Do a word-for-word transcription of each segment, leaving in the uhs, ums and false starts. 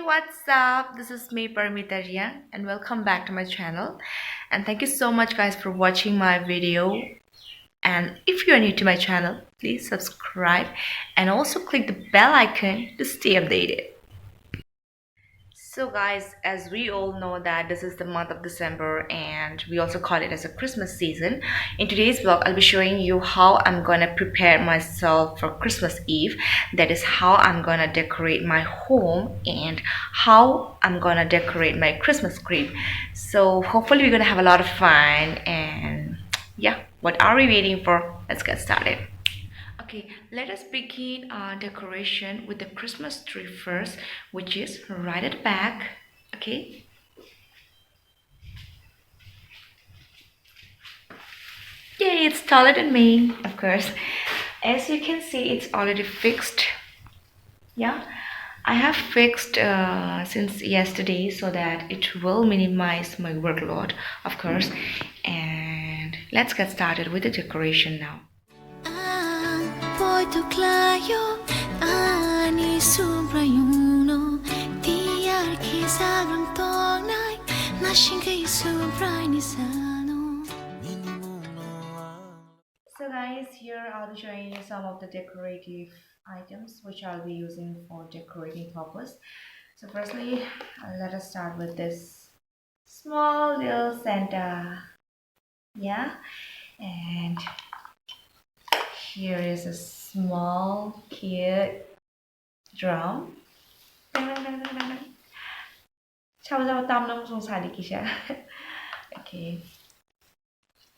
What's up? This is me, Parmita Riang, and welcome back to my channel. And thank you so much, guys, for watching my video. And if you are new to my channel, please subscribe and also click the bell icon to stay updated. So guys, as we all know that this is the month of December and we also call it as a Christmas season, in today's vlog I'll be showing you how I'm gonna prepare myself for Christmas Eve. That is how I'm gonna decorate my home and how I'm gonna decorate my Christmas crib. So hopefully we're gonna have a lot of fun and yeah, what are we waiting for? Let's get started. Okay, let us begin our decoration with the Christmas tree first, which is right at the back. Okay. Yay, it's taller than me, of course. As you can see, it's already fixed. Yeah, I have fixed uh, since yesterday so that it will minimize my workload, of course. And let's get started with the decoration now. Ang poito khlaio ani Subraiyungno, tiyar khe jagrang tongnai, nasingwi Subraiyungni salno. So guys, here I'll be showing you some of the decorative items which I'll be using for decorating purpose. So firstly, uh, let us start with this small little Santa. Yeah, and here is a small cute drum. Dang, dang, dang, dang, dang, dang. Chao chao tam nang sung sadi kisa. Okay.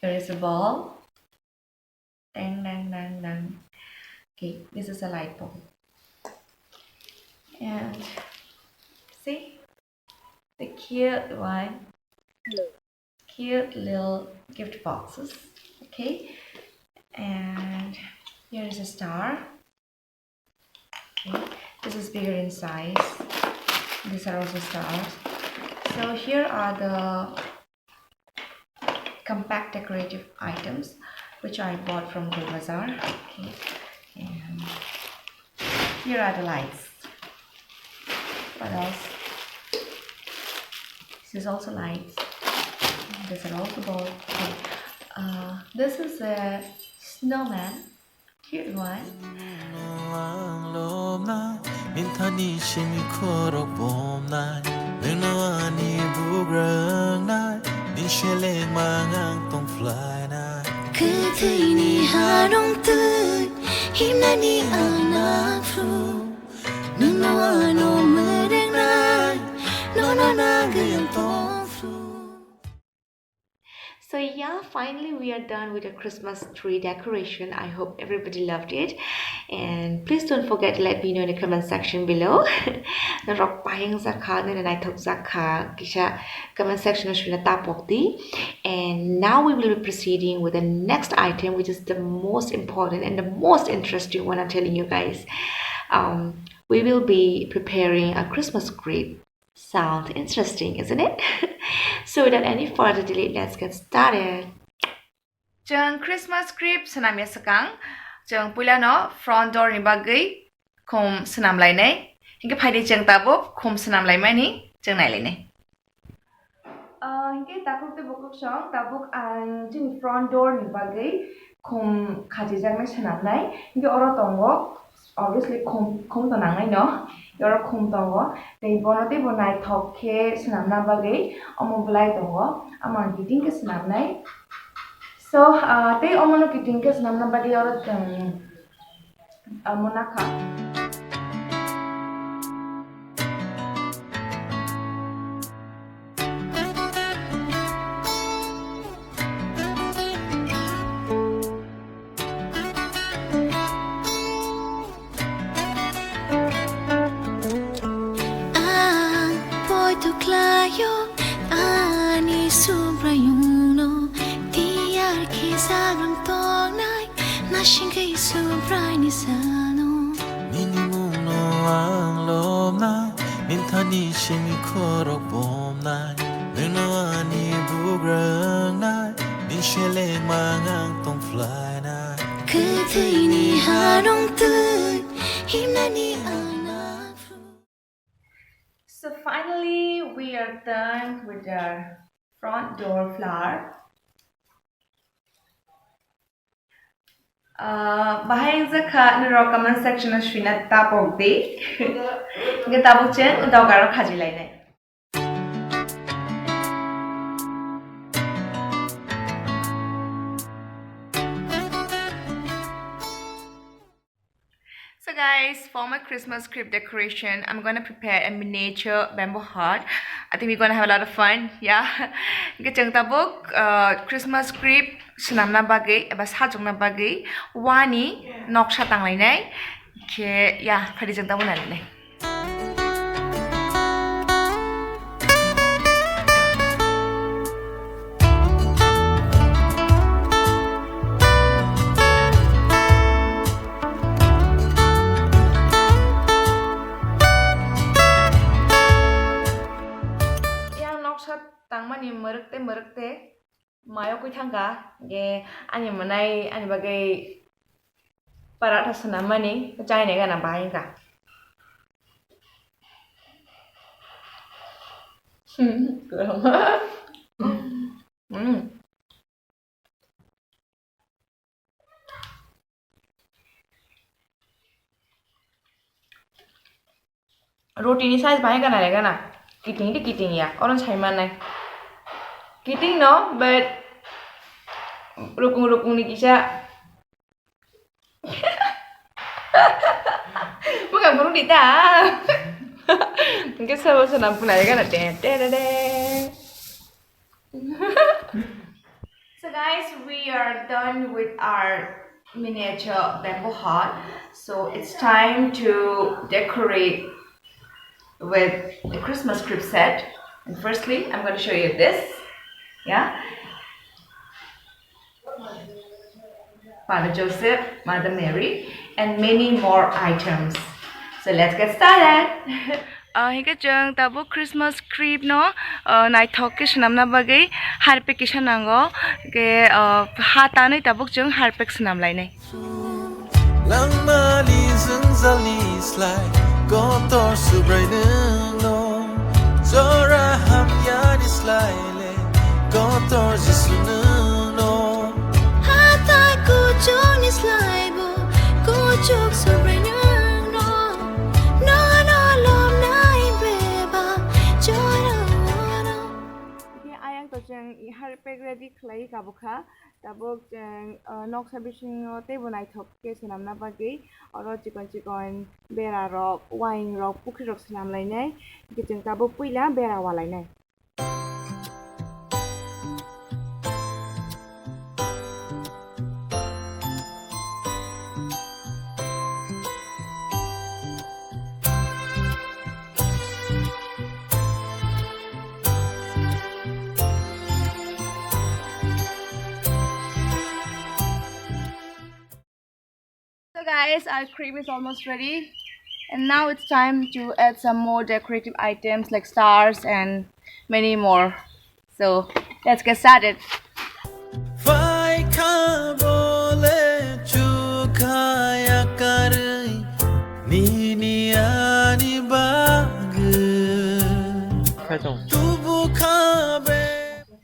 Here is a ball. Dang, dang, dang, dang. Okay, this is a light bulb. And see? The cute one. Cute little gift boxes. Okay. And here is a star. Okay. This is bigger in size. These are also stars. So here are the compact decorative items which I bought from Goa Bazaar. Okay. And here are the lights. What else? This is also lights. These are also balls. Okay. Uh, this is a snowman. Cute one. Ang lobnai, minthani simi khorok bomnai, nwngno ani bugrang nai, ni seleng mangang tong fly nai. Kwthwini harong twi, himnani ang nangphru. Nwngno ano mwengnai, nono nagwi ang tongphru. So yeah, finally we are done with the Christmas tree decoration. I hope everybody loved it. And please don't forget to let me know in the comment section below. Norok payung jakha, nini naithok jakha, kisa comment section o swina tapok di. And now we will be proceeding with the next item, which is the most important and the most interesting one, I'm telling you guys. Um, we will be preparing a Christmas crib. Sound interesting, isn't it? So without any further delay, let's get started. Chwng Christmas crib swnamya swkang, chwng puilano front door ni bagwi khum swnam lainai. Hinkhe phaidi chwng tabuk khum swnam laimani chwng nai lainai. Ah, hinkhe takhuk tei bukhuk song tabuk ang chini front door ni bagwi khum khachijaknai swnamnai. Hinkhe oro tongo, obviously khum, khum to nangnai no. Oro khum tongo. Tei bono tei bo naithok khe swnamna bagwi omo belai tongo. Omo ang kiting khe swnamnai. So, ah, tei omono kiting khe swnamna bagwi oro chwng Amo nakha. Ang poito khlaio ani Subraiyungno, tiyar khe jagrang tongnai, nasingwi Subraiyungni salno. Nini mungno ang lobnai, minthani simi khorok bomnai, nwngno ani bugrang nai, ni seleng mangang tong fly nai. Kwthwini harong twi, himnani ang nangphru. So We are done with our front door flower. Ah, bahai wngjakha norok comment section o swina tapok di. Hingke tabuk chwng dogar o khaji lainai. So guys, for my Christmas script decoration, I'm gonna prepare a miniature bamboo heart. I think we're gonna have a lot of fun, yeah. Hingke chwng tabuk, uh, Christmas script swnamna bagwi eba sajokna bagwi wani noksa tanglainai. Khe, yeah, phadi chwng tabuk nainai. Yang noksa tangmani mwrwk tei mwrwk tei mayo kwi thangkha, ge ani mwnai ani bagwi paratha swnammani chaina gana bahai wngkha. Hmm, kwrwngma. Hmm. Roti ni size bahai gana le gana. Kiting di kiting ya. Oro sai manai. Kiting no, but rukung rukung ni kisa. Bukan burung di ta. Mungkin sama senam pun aja kan ada. Deh, deh, deh. So guys, we are done with our miniature bamboo heart. So it's time to decorate with the Christmas script set. And firstly, I'm going to show you this. Yeah. Father Joseph, Mother Mary, and many more items. So let's get started. Ah, hingke chwng tabuk Christmas script no, ah, naithok khe swnamna bagwi harpek kisa nango. Hingke, ah, ha tanwi tabuk chwng harpek swnam lainai. Langmani jwngjalni slai kotor Subrai nwngno, jora hamyani slai le kotor Jisu nwngno. Hatai kuchukni slai bo kuchuk Subrai nwngno, nono lomnai bebak jora wano. Khe ayang to chwng harpek ready khlai kabukha. Tabuk chwng, uh, noksa bisingo teibo naithok khe swnamna bagwi oro chikon chikon bera rok, waing rok, pukhri rok swnam lainai. Hingke chwng tabuk puila bera walainai. So guys, our cream is almost ready. And now it's time to add some more decorative items like stars and many more. So let's get started. Phaikha bole chukha yakarwi nini ani bagwi. Khaitong. Tubukha be.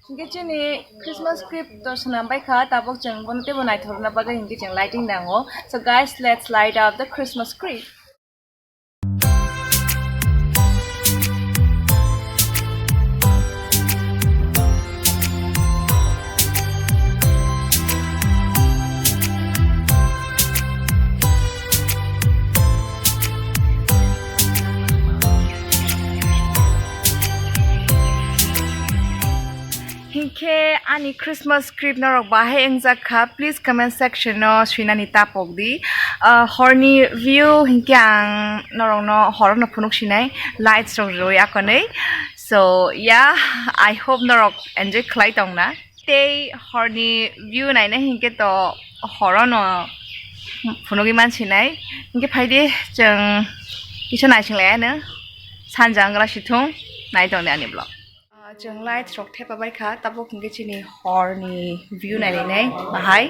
Hingke chini Christmas script to swnam bai kha, tabuk chwng bono teibo naithokna bagwi hingke chwng lighting nango. So guys, let's light up the Christmas script. Hinkhe ani Christmas script norok bahai wngjak kha, please comment section o swinani ta pok di. Ah, horni view hinkhe ang norokno horono phunuk sinai, lights rok rwui akonwi. So yeah, I hope norok enjoy khlai tongna. Tei horni view naina hinkhe to horono phunugwi mansinai. Hinkhe phaidi chwng kisa naising lai ano, sanja wngla sithung nai tongdi ani vlog. Ah, chwng light rok thepa bai kha, tabuk hinkhe chini horni view nailainai bahai.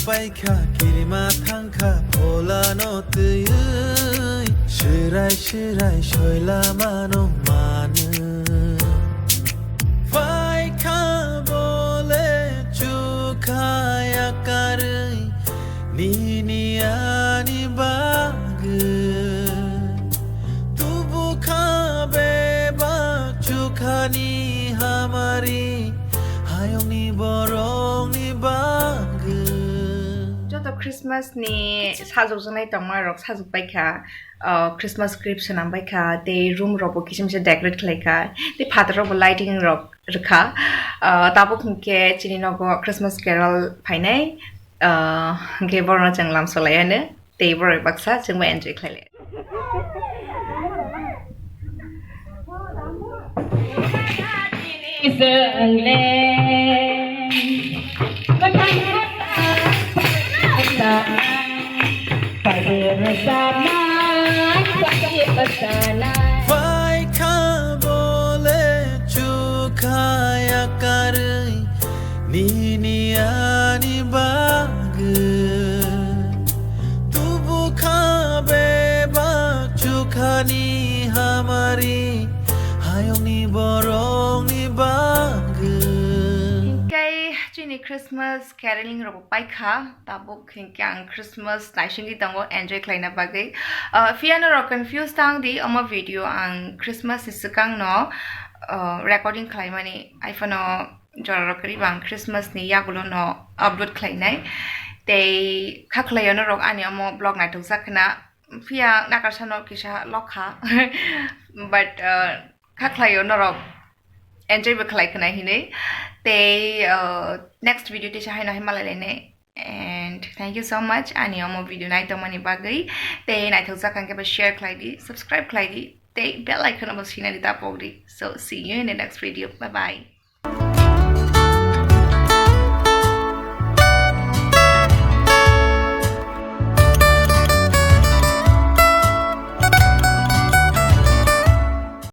Paikha kirima thangkha pholano twiwi, swrai swrai soilamano manu. Paikha bole chukha yakarwi, nini ani bagwi. Tubukha bebak chukhani hamari, hayungni borokni bagwi. Joto Christmas ni sajokjaknai tongma rok sajok baikha, ah, Christmas script swnam baikha, tei room rok bo kisa misa decorate khlaikha, tei phatar rok bo lighting rok rwkha. Ah, tabuk hinkhe chini nogo Christmas carol phainai, ah, hinkhe borokno chwng lamsolaiano. Tei borok baksa chwngbo enjoy khlailai. Paikha bole chukha yakarwi, nini ani bagwi. Tubukha bebak chukhani hamari, hayungni borokni bagwi. Hinkhe chini Christmas caroling rok paikha, tabuk hinkhe ang Christmas naisingwi tongo enjoy khlaina bagwi. Ah, phiya norok confuse tang di, omo video ang Christmas ni swkang no, ah, recording khlaimani iPhone o jora rok kwrwi bang Christmas ni yagulo no upload khlainai. Tei kha khlaio norok ani omo vlog naithok jak khna, phiya nakarsa no kisa lokha. But, uh, kha khlaio norok enjoy bo khlai khna hinwi. Tei, uh, next video teisa haino hai malai lainai. And thank you so much ani omo video naitokmani bagwi. Tei naithok jak kha khe share khlai di, subscribe khlai di, tei bell icon bo sinani da pok di. So see you in the next video. Bye bye.